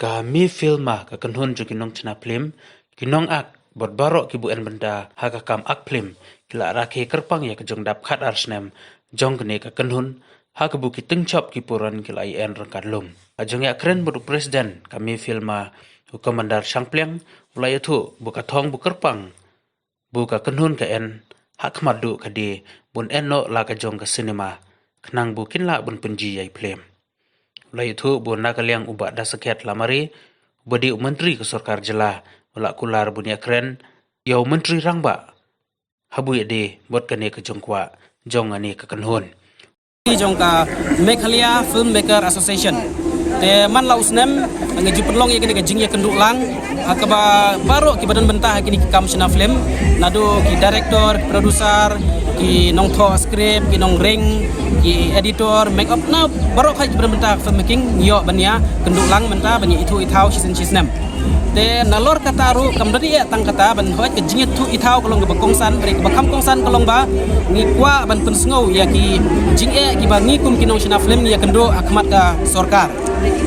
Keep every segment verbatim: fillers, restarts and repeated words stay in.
Ka Mi Filma, ka kynhun jong ki nongshna phlim, ki nongak, bad baroh ki buin bynta ha ka kam ak phlim, ki la rakhe kyrpang ïa ka jingdap khatar snem jong kane ka kynhun, ha kaba ki tyngshop ki puran ki la ïa en ryngkat lum. Ha ka jingïakren bad u president ka Mi Filma, u Commander Shangpliang, u la ïathuh ba ka thong ba kyrpang ba ka kynhun ka en ha khmat duh ka dei ban en noh la ka jong ka cinema, khnang ba kin lah ban pynji ïa i phlim. U la ïathuh ba na ka liang u Bah Dasakhiat Lamare, uba dei u myntri ka sorkar jylla, u la kular ban ïakren ïa u Myntri Rangbah, haba ïadei bad kane ka jingkwah jong kane ka kynhun. Jong ka Meghalaya Filmmaker Association. Te man la u snem nga ju pynlong ïa kane ka jingïakynduh lang ha kaba baroh kiba don bynta ha kine ki kam shna film, naduh ki director, ki producer, ki nongthoh script, ki nongring, ki editor, make up, na baroh kiba don bynta ha filmmaking, ngi ïoh ban ïakynduh lang mynta ban ïa ithuh ithaw shisien shisnem. Te nalor kata ruh kam dei ïa tang kata ban hoi ka jingïathuh ithaw ka long kaba kongsan, bad kaba kham kongsan ka long ba ngi kwah ban pynsngew ïa ki jingeh kiba ngi kum ki nongshna film ngi ïakynduh ha khmat ka sorkar.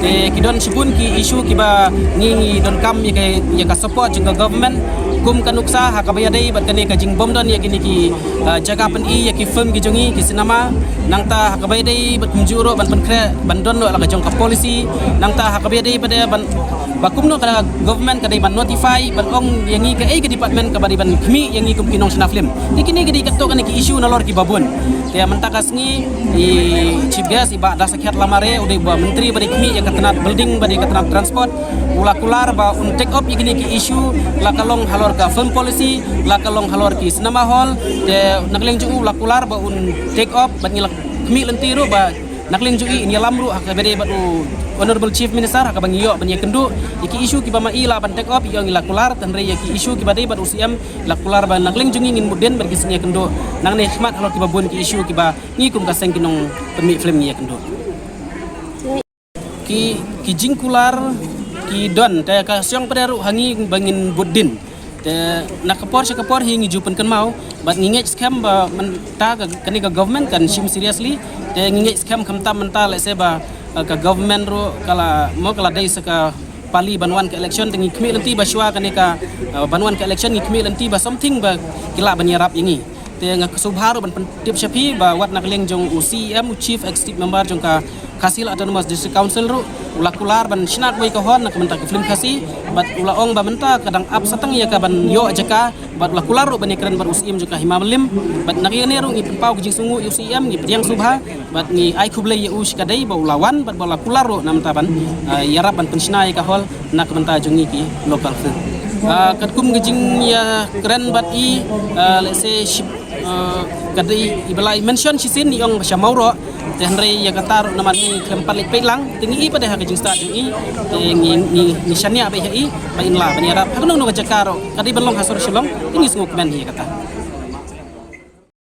Te ki don shibun ki issue kiba ngi, ngi donkam ïa ka, ïa ka support jong ka government, kum ka nuksa ha kaba ïadei bad kane ka jingbym don ïa kine ki, ah, jaka pyni ïa ki film ki jong ngi, ki cinema, nangta ha kaba ïadei bad kumjuh ruh ban pynkhreh ban don ruh la ka jong ka policy, nangta ha kaba ïadei bad ban ba kumno ka government ka dei ban notify, ban ong ïa ngi kaei ka department kaba dei ban khmih ïa ngi kum ki nongshna film. Te kine ki dei katto katne ki issue nalor kiba bun. Te mynta ka sngi i chief guest i Bah Dasakhiat Lamare, u dei ba myntri ba dei khmih ïa ka tnat building, ba dei ka tnat transport, u la kular ba un take up ïa kine ki issue, la ka long halor ka film policy, la ka long halor ki cinema hall. Te na ka liang jong u la kular ba un take up, bad ngi la khmih lynti ruh ba na ka liang jong i, in ïalam ruh ha kaba dei bad u Honorable Chief Minister ha kaba ngi ïoh ban ïakynduh ïa ki issue kiba ma i lah ban take up, ïoh ngi la kular, hynrei ïa ki issue kiba dei bad u C M la kular ba na ka liang jong i ngin mutdien bad ki seng ïakynduh nangne khmat halor kiba bun ki issue kiba ngi kum ka seng ki nongpynmih film ngi ïakynduh. Ki, ki jingkular ki don, te ka shong pat ruh ha ngi ba ngin bud dien. Te na ka por sha ka por hi ngi ju pynkynmaw, bad ngi ngeit skhem ba mynta ka, kane ka government kan shim seriously. Te ngi ngeit skhem khamtam mynta, lehse ba, eh, ka government ruh ka la, mo ka la dei sa ka pali ban wan ka election, te ngi khmih lynti ba shuwa kane ka, eh, ban wan ka election ngi khmih lynti ba something ba ki lah ban ïarap ïa ngi. Te nga sngewbha ruh ban pyntip sha phi ba wat na ka liang jong u C E M, u Chief Executive Member jong ka Khasi Hills Autonomous District Council ruh u la kular ban shna kawei ka hall na ka bynta ka film Khasi, bad u la ong ba mynta ka dang ap satang ïa ka ban ïoh jaka, bad u la kular ruh ban ïakren bad u C E M jong ka Hima Mylliem. Bad na ka liang ne ruh ngi pynpaw ka jingsngewnguh ïa u C E M, ngi pdiang sngewbha, bad ngi ai khublei ïa u shikatdei ba u la wan, bad ba u la kular ruh namar ba, eh, ïarap ban pynshna ïa ka hall na ka bynta jong ngi ki local film. Ah, katkum ka jingïakren bad i, ah, lehse ship, ah, ka dei i ba la i mention shisien i ong ba sha Mawroh, te hynrei ïa kata ruh namar ngi khlem pat leit peit lang, te ngi i pat de ha ka jingstad jong i, te ngi, ngi, ngi shaniah beit ha i ba in lah ban ïarap ha kano kano ka jaka ruh, ka dei ban long ha sor Shillong, te ngi sngewkmen ïa kata.